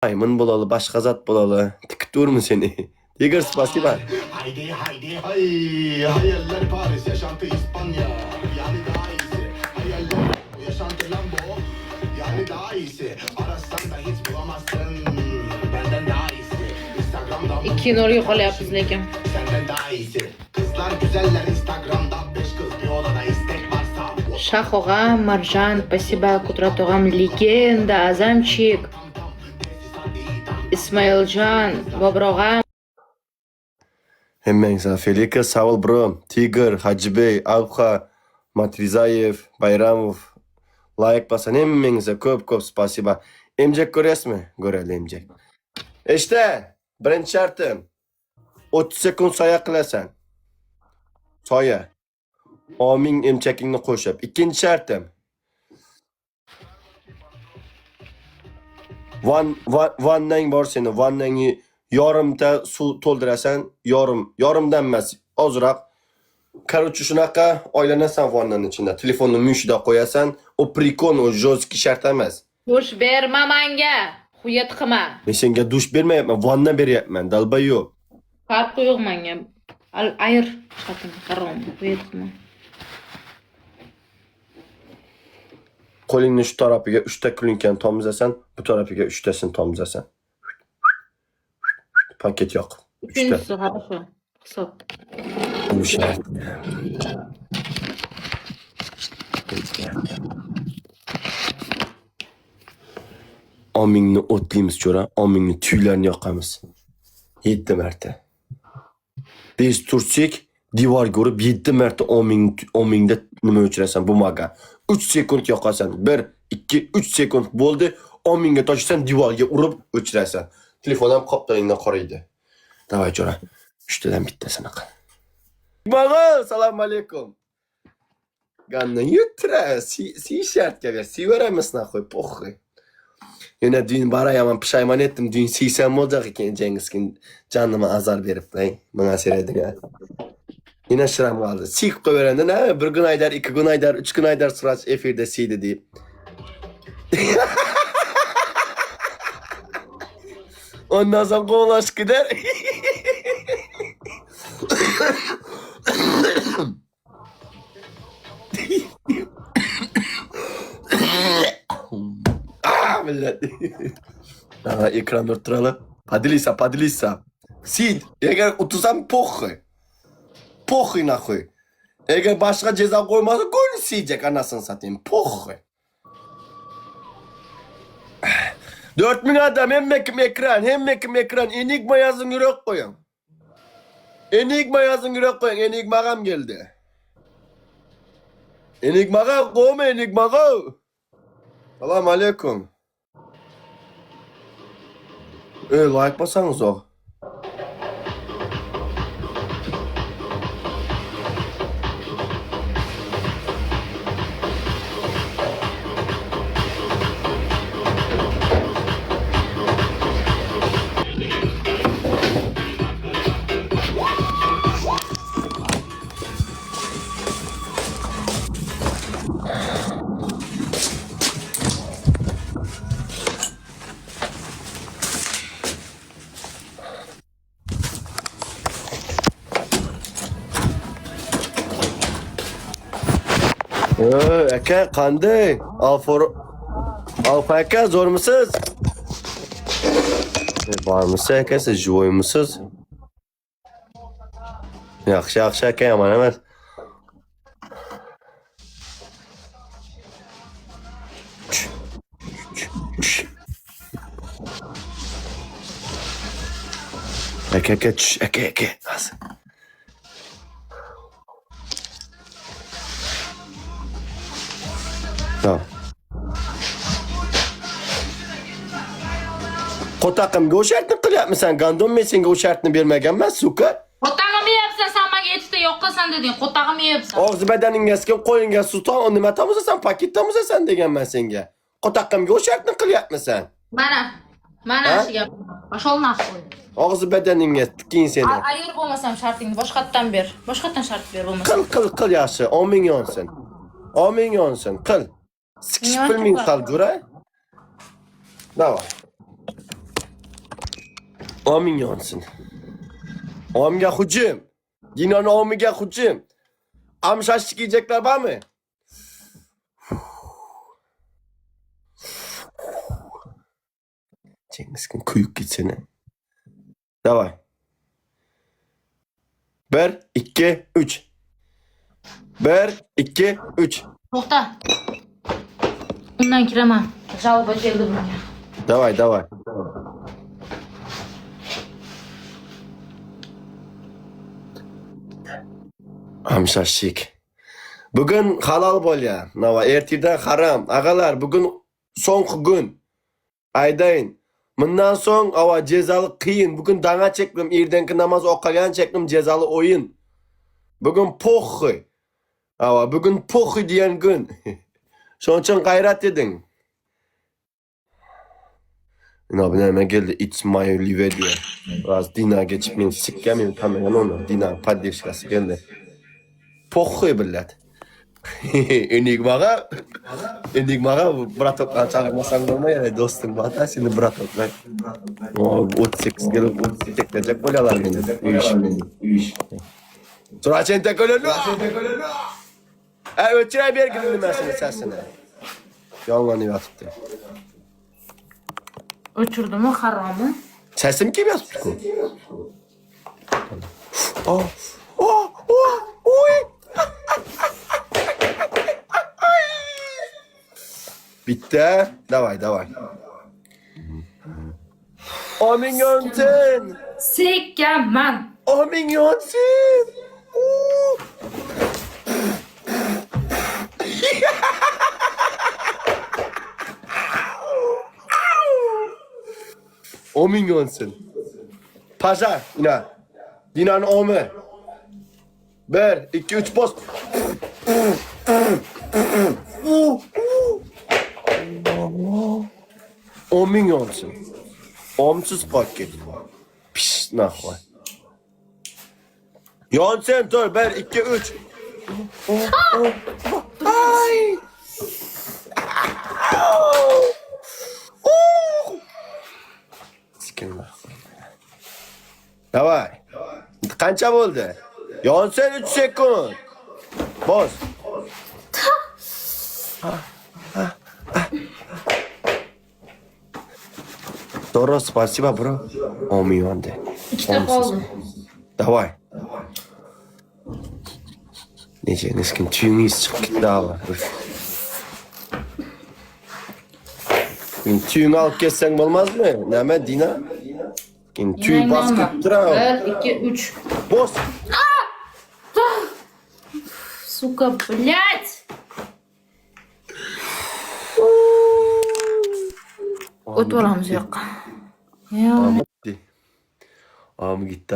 Maýmyn bolaly, başga zat bolaly. Tikip durmy seni? Tigr, spasiba. Haydi haydi hay. Hayaller Paris, yaşantı İspanya. Yani daha iyisi. Hayaller yaşantı Lambo. Yani daha iyisi. Arasan da hiç bulamazsın. Benden daha iyisi. Instagram'da 2-0 yo'qolyapmiz lekin. senden daha iyisi. Kızlar güzeller Instagram'da. Beş kız bir odada istek varsa. Shah og'am, Marjan, спасибо, Qudrat og'am, legenda, Azamchik, Tam tam tesisat iyi tam. Ismoiljon, Bobur og'am. Hemmäň sag Felika, sag bol bro. Tigr, Hajybey, Avha, Matrizayev, Bayramow. Laýk basan hemmäňize köp köp spasiba. Emjek görýäsmi? Göreli emjek. İşte birinji şartym. 30 sekund soya qilasan. Soya. Oming emchakingni qo'shib. Ikkinchi shartim. Van, van, vannang bor seni. Vannangni yarimta suv to'ldirasan, yarim, yarimdan emas, ozroq. Короче, shunaqa oylanasan vannani ichida. Telefonni mushida qo'yasan. O prikon, o жесткий shart emas. Dush berma manga. Xuyat qilma. Men senga dush bermayapman, vanna beryapman, dalbayo'q. Farqi yo'q manga. Al ayir xotin harom. Xuyat qilma. Qo'lingni shu tarafiga 3 ta klinkani tomizasan, bu tarafiga 3 tasini tomizasan. Paket yoq. 3 ta. Uchinchisi хорошо. Hisob. Bu shart. Omingni o'tlaymiz cho'ra, omingni tuylarini yoqamiz. 7 marta. Bez tursak, devorga urib 7 marta oming omingda nima o'chirasan bumaga. 3 sekund yoqasan. 1 2 3 sekund bo'ldi. Omingga toshsan devorga urib o'chirasan. Telefon ham qoptalingdan qoraydi. Davay cho'ra. Uchtadan bittasini qil. Bag'a, salam alaykum. Ganna yutra, si si shartga ber, siyveramiz naxoy, poxoy. Yana düyün barayaman pişayman etdim, düyün siysam bo'lajak ekan Cengizkin canıma azar berib, ey, buna seredin ha. Yine şıram kaldı. Siyip koyverenden ha, bir gün aydar, iki gün aydar, üç gün aydar suraç efirde siydi deyip. Ondan sonra kovulaş gider. Ah millet. Daha ekran durtturalım. Padilisa, padilisa. Sid, eğer otursam poxuy. Poxuy naxuy. Eğer başka ceza koymasa gol siyecek anasını satayım. Poxuy. 4000 adam hem mekim ekran, hem mekim ekran. Enigma yazın yürek koyun. Enigma yazın yürek koyun. Enigma'm geldi. Enigma'ya koyma Enigma'ya. Salam aleyküm. E, like basanız o. Aka qanday? Alfor Alfa aka zo'rmisiz? E, bormisiz aka siz живойmisiz? Yaxshi, yaxshi aka, yomon emas. Tush, tush, tush. Aka, aka, tush, aka, aka. Hozir. Tamam. Qo'taqimga o'sha shartni qilyapmisan, gandon men senga o'sha shartni bermaganman, suka. Qo'tag'imni yeyapsan, san menga yettita yoqqansan deding. Qo'tag'imni yeyapsan. Og'zi badaningga siqib, qo'lingga suv tom, nima tomizasan, paket tomizasan deganman senga. Qo'taqimga o'sha shartni qilyapmisan. Mana. Mana Ha? shu gap. Пошел нахуй. Og'zi badaningga tiking seni. Ayir bo'lmasam shartingni boshqatdan ber. Boshqatdan shart ber bo'lmasa. Qil, qil, qil yaxshi. Oming yonsin. Oming yonsin, qil. Sikish Nima bilming qilib? qil, jo'ra. Давай. Oming yonsin. Omga hujum. Dinani omiga hujum. Am şaşlık yiyecekler var mı? Cengiz kuyuk gitsene. Давай. 1, 2, 3. 1, 2, 3. To'xta. Undan kiraman. Жалоба keldi bunga. Давай, давай. Amşaşik. Bugün halal bolya. Nava ertirden haram. Ağalar bugün son gün. Aydayın. Bundan son ava cezalı kıyın. Bugün dana çektim. İrdenki namaz okuyan çektim cezalı oyun. Bugün poxy. Ava bugün poxy diyen gün. Şonun için gayret edin. Ne hemen geldi. It's my live diye. Biraz Dina geçip men sikkem tam onu. Dina поддержкасы geldi. Похуй, блядь. Enigmaga Enigmaga браток çağırmasan bolmay dostum bana seni браток. O 38 gelip 38 bolyalar meni. Uyish. Surachen tekolonu. Ay ötüre bergin nimasini sesini. Yollanıp yotibdi. O'chirdimi haromi? Sesim kim yotibdi-ku? Oh, oh, oh, oy. Bitti. Давай, давай. Oming yonsin. Sekaman. Oming yonsin. Uh. Oming yonsin. Paşa, ina. Dinanın omi. 1, 2, 3 bas. Oming yonsin. Omsiz qolib ket. Pish нахуй. Yonsin tur 1 2 3. Ay. Sikin нахуй. Давай. Qancha bo'ldi? Yonsin 3 sekund. Bos. Doro, спасибо, bro. Omi yondi. Ikkita qoldi. Давай. Necha niskin tuyingiz chiqib ketdi hali. Keyin tuying olib ketsang bo'lmazmi? Nima Dina? Keyin tuy bosib ketib turadi. 1, 2, 3. Bos. Сука, блядь! O'tib olamiz u yoqqa. Yo. Am gitti.